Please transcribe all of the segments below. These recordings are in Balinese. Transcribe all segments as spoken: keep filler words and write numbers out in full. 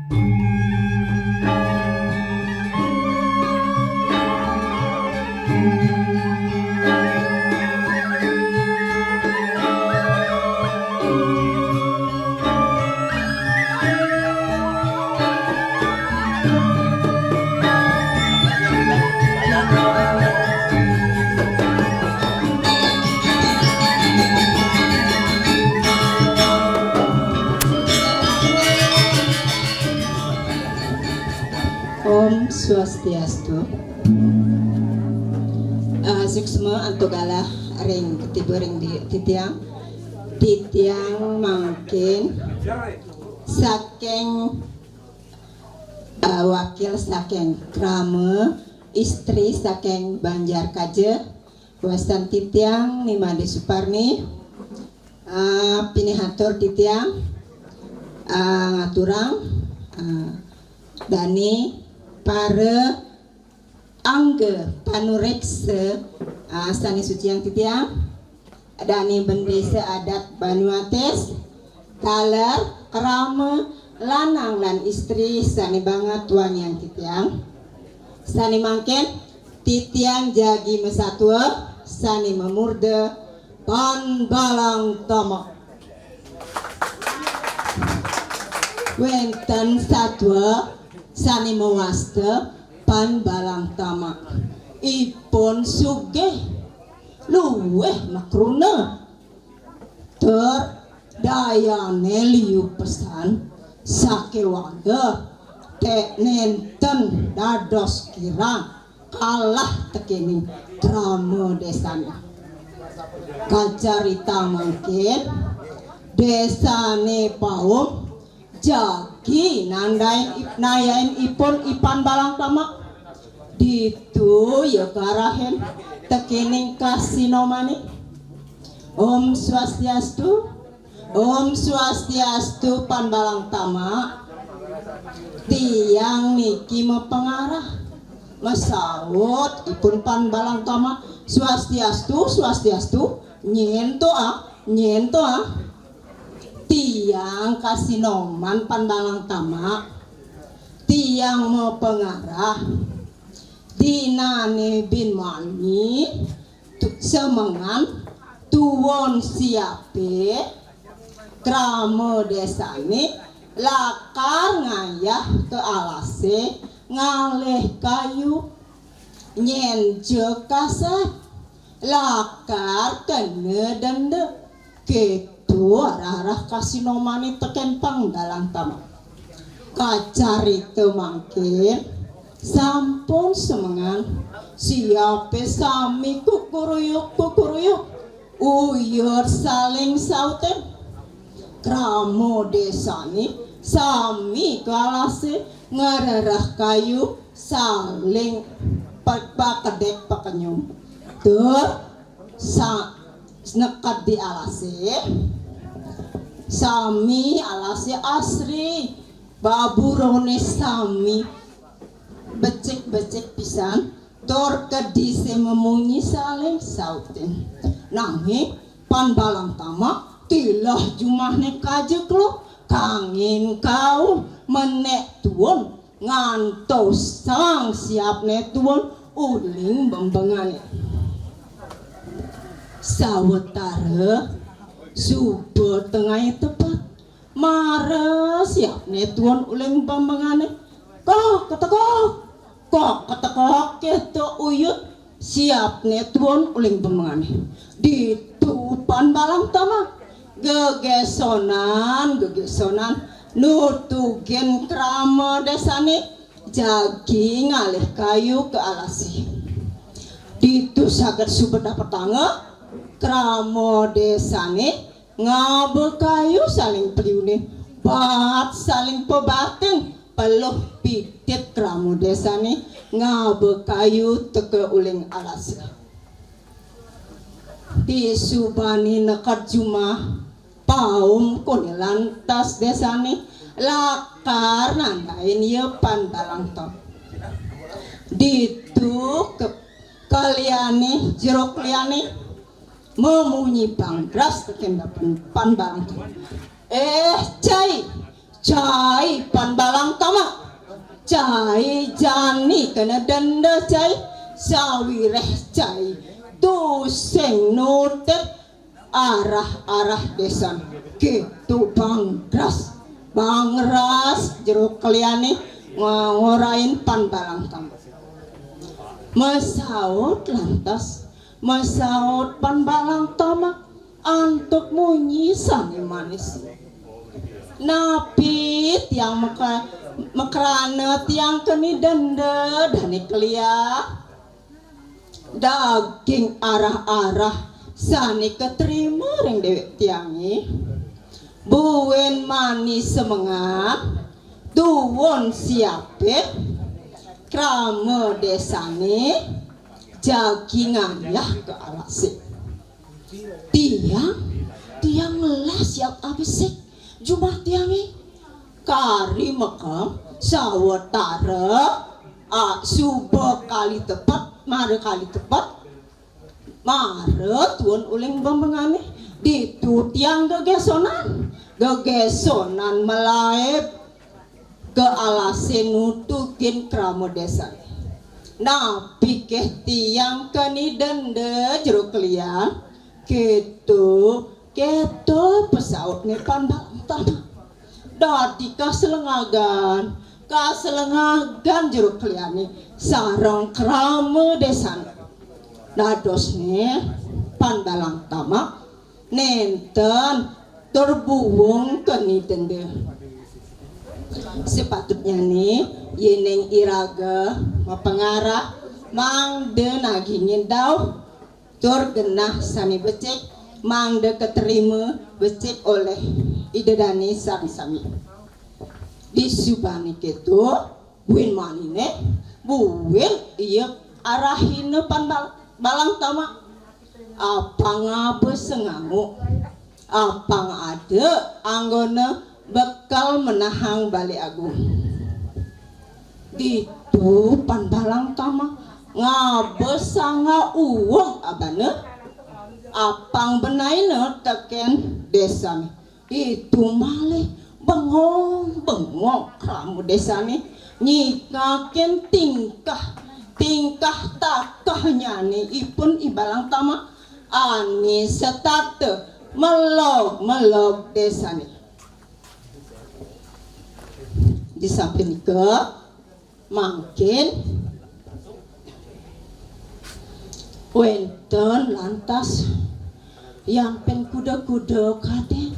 Om Swastiastu. Ah, suksma antuk galah ring ketiba ring di-, titiang. Titiang mangkin saking, ah, wakil saking krama istri saking Banjar Kaja, wastan titiang Ni Made Suparni, ah, pinih atur titiang, ah, ngaturang, ah, dane para angga panureksa, ah, sane suciang titiang, dane bendesa adat Banyuatis, taler krama lanang lan istri sane banget wangiang titiang. Sane mangkin titiang jagi masatua sane mamurda Pan Balang Tama. Wenten satua sane mawasta Pan Balang Tama. Ipun sugih, luwih makruna, tur dayane liu pesan, sakewaga te nenten dados kirang kalah tekening krama desane. Kacarita mangkin, desane Paum jagi nandain ip-, nayain ipun I Pan Balang Tama. Ditu ya karahin tekening kasinomane. Om Swastiastu. Om Swastiastu, Pan Balang Tama. Tiang niki mapangarah. Masaut ipun Pan Balang Tama, "Swastiastu, swastiastu." "Nyen to, ah, nyen to, ah." "Tiang kasinoman, Pan Balang Tama. Tiang mapangarah. Dinane bin mani tu-, semengan tuun siape, krama desane lakar ngayah ka alase ngalih kayu. Nyen ja kasat, lakar kena denda." Keto arah-arah kasinomane teken Pan Balang Tama. Kacarita mangkin, sampun semengan, siape sami kukuruyuk-kukuruyuk, uyut saling sautin. Krama desane sami ka alase ngarereh kayu, saling pa-, pakedek pakenyum. Tur sa-, neked di alase, sami alase asri, baburone sami becik-becik pisan, tur kedise mamunyi saling sautin. Nanging Pan Balang Tama tilah jumahne kaja keluk, kangin kauh menek tuun ngantosang siapne tuun uling bembengane. Sawetara suba tengai tepat, mara siapne tuun uling bembengane. Kok ketekok, kok ketekok, keto uyut siapne tuun uling bembengane. Ditu Pan Balang Tama gegesonan, gegesonan nutugin krama desane jagi ngalih kayu ka alase. Ditu saget suba dapetanga krama desane ngaba kayu saling peliune, bat saling pebatin, peluh pitit krama desane ngaba kayu teka uling alase. Disubane neked jumah, Paum kone lantas desane lakar nandain ia Pan Balang Tama. Ditu ke kaliane, jeruk liane mamunyi bangdras teken Pan Balang Tama. "Eh, cai, cai Pan Balang Kena denda cai, sawiréh cai tusing nutip arah-arah désané. Kéto bangras, bangras jero keliané nga-, ngorahin Pan Balang Tamak. Masaut lantas, masaut Pan Balang Tamak antuk munyi sané manis. Napi tiang maka-, makrana tiang keni denda dané kelia? Daging arah-arah sané katrima ring déwék tiangé, buin mani semengan, duun siapé, krama désané jagi ngayah ka alasé. Tiang, tiang ngelah siap abesik jumah tiangé. Kari mekem sawatara, a, suba kali tepet, mara kali tepet, mara tuun uling bembengané. Ditu tiang gegésonan, gegésonan malaib ka alasé nutukin krama désané. Napi ké tiang keni denda jero kelian? Kéto, kéto pasautné Pan Balang Tamak. Dadi kaslengagan, kaslengagan jero keliané sareng krama désané. Dadosné Pan Balang Tamak nénten tur buung keni denda. Sapatutnyané yéning iraga mapangarah mangda nagingin dauh tur genah sané becik, mangda katrima becik olih Ida Dané sareng sami. Disubané kéto, buin maniné, buin ia arahina Pan Bal-, Balang Tamak. Apang ngaba sangauk, apang ada anggona bekal menahang Balé Agung. Ditu Pan Balang Tamak ngaba sangauk abana, apang benaina tekén désané. Ditu malih bengong-bengong krama désané nyikakin tingkah, tingkah takehnyané ipun I Balang Tamak ané setata melog-melog désané. Disamping nika, mangkin wénten lantas yan pin kuda-kuda kadén,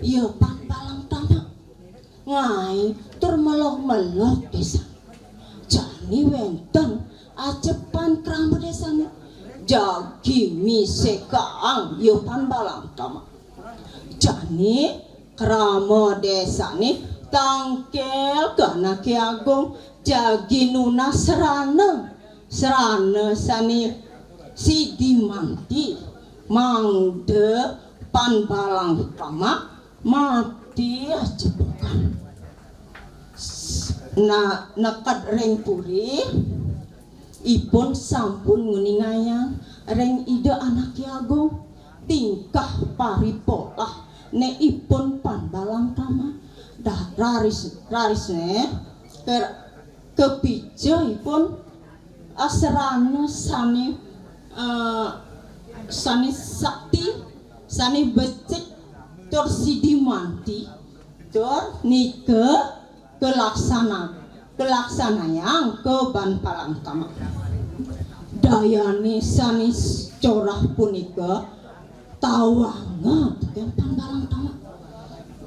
ia Pan Balang Tamak ngaé tur melog-melog désané. Jani wénten ajepan krama désané jagi misekaan ia Pan Balang Tamak. Jani krama désané tangkil ka Anaké Agung jagi nunas srana, srana sané sidi manti mangda Pan Balang Tamak mati ajebekan. Na-, neked ring puri, ipun sampun nguningayang ring Ida Anaké Agung tingkah paripolahné ipun Pan Balang Tamak. Dah raris, rarisné ker-, kapija ipun, ah, srana sané, eh, sané sakti, sané becik, tur sidi manti, tur nika kalaksana-, kalaksanayang ka Pan Balang Tamak. Dayané sané corah punika tawanga tekén Pan Balang Tamak.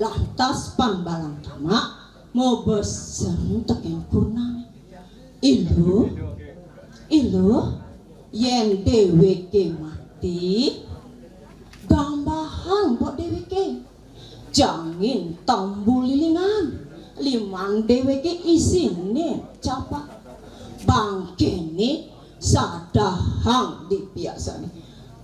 Lantas Pan Balang Tamak mabesen tekén kurnané. Iluh, Iluh, yén déwéké mati, gambahang bok déwéké. Jangin tambul lilingan, liman déwéké isiné capak. Bangkéné sadahang di piasané.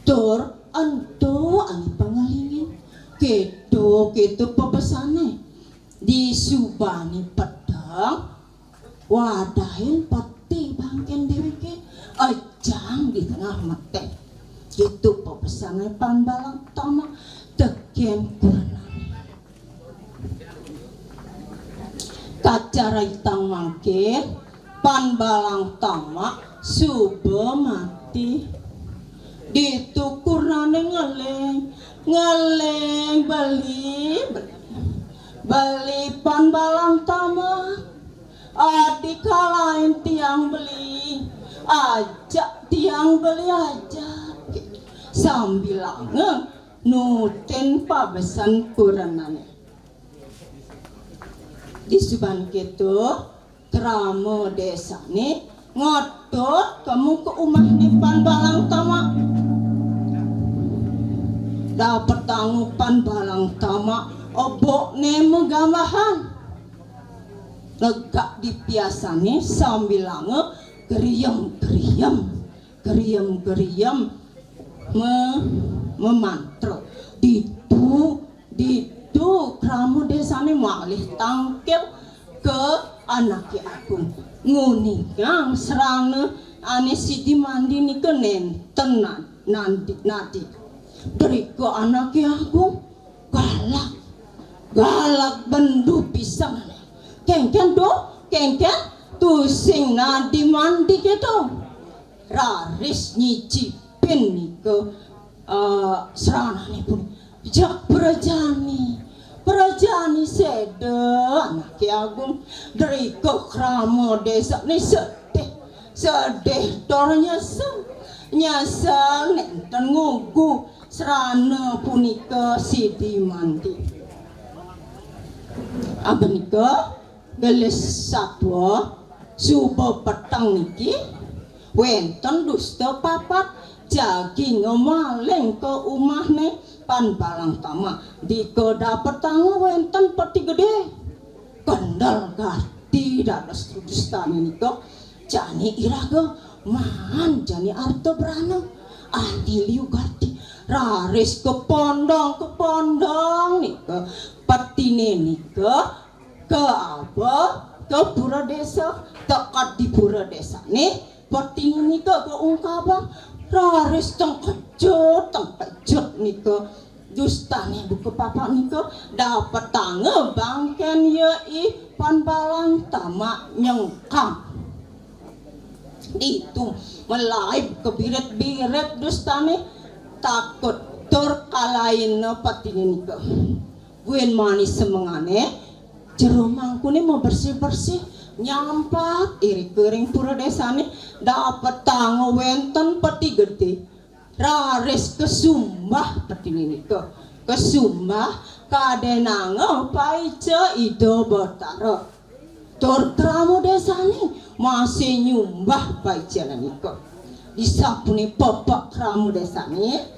Tur ento ané pangalingin. Kéto, kéto pepesané. Disubané peteng, wadahin peti bangkén déwéké, ejang di tengah meteh. Kéto pepesané Pan Balang Tamak tekén kurenané. Kacaritaan mangkin, Pan Balang Tamak suba mati. Ditu kurnané ngeling, ngeling beli, beli, beli Pan Balang Tamak. Adi kalain tiang beli, ajak tiang beli ajak. Sambilanga nutin pabesen kurenané. Disubané kéto, krama désané ngetut kemu ka umahné Pan Balang Tamak. Dapetanga Pan Balang Tamak, ebokné magambahan. Negak di piasané sambilanga geriem-geriem, geriem-geriem me-, memantra. Ditu, ditu krama désané malih tangkil ka anaké agung. Nguningang srana ané sidi mandi nika nénten na-, nandi, nadi. Drika anaké agung galak, galak bendu pisan. Kénkén to, kénkén, tusing nadi mandi kéto. Raris nyicipin nika, eh, sranané pun. Jak prajani, prajani séda anaké agung. Drika krama désané sedih, sedih tur nyesel, nyesel nénten ngugu srana punika sidi mandi. Abenika gelis satua suba peteng niki, wénten dusta papat jagi ngemaling ka umahné Pan Balang Tamak. Dika dapetanga wénten peti gedé. Kendel gati dados dustané nika. Jani iraga maan jani arta brana. Adi liu gati. Raris kapondong, kapondong nika petiné nika kaaba ka pura désa. Teked di pura désané, petiné nika kaungkabang. Raris tengkejut, tengkejut nika dustané buka papat nika dapetanga bangkén ya i Pan Balang Tamak nyengkang. Ditu malaib kabirit-birit dustané, takut tur kalaina petiné nika. Buin mani semengané, jero mangkuné mabersih-bersih, nyampat irika ring pura désané, dapetanga wénten peti gedé. Raris kasumbah petiné nika. Kasumbah kadénanga paica Ida Batara. Tur krama désané masih nyumbah paicané nika. Disapuné pepek krama désané,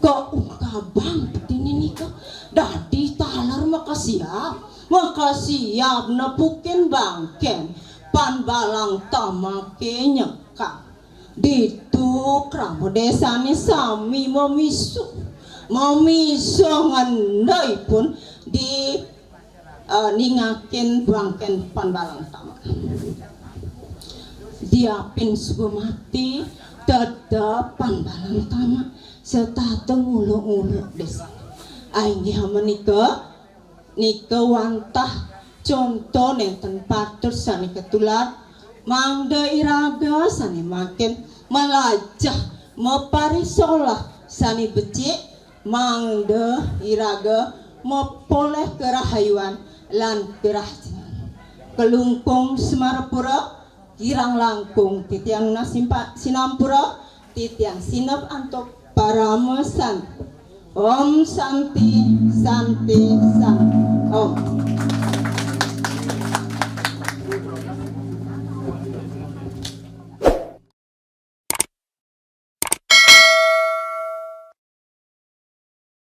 kaungkabang petiné nika dadi taler makasiab, makasiab nepukin bangkén Pan Balang Tamaké nyengkang. Ditu krama désané sami mamisuh, mamisuh ngendai pun di, eh, ningakin bangkén Pan Balang Tamak. Diapin suba mati, tetep Pan Balang Tamak setata nguluk-nguluk désa. Inggih menika, nika wantah conto nénten patut sané katulad, mangda iraga sané mangkin malajah maparisolah sané becik, mangda iraga mapoléh karahayuan lan karahajengan. Klungkung Semarapura, kirang langkung titiang nunas simpa-, sinampura, titiang sineb antuk parama santi. Om Santi, Santi, Santi, Om.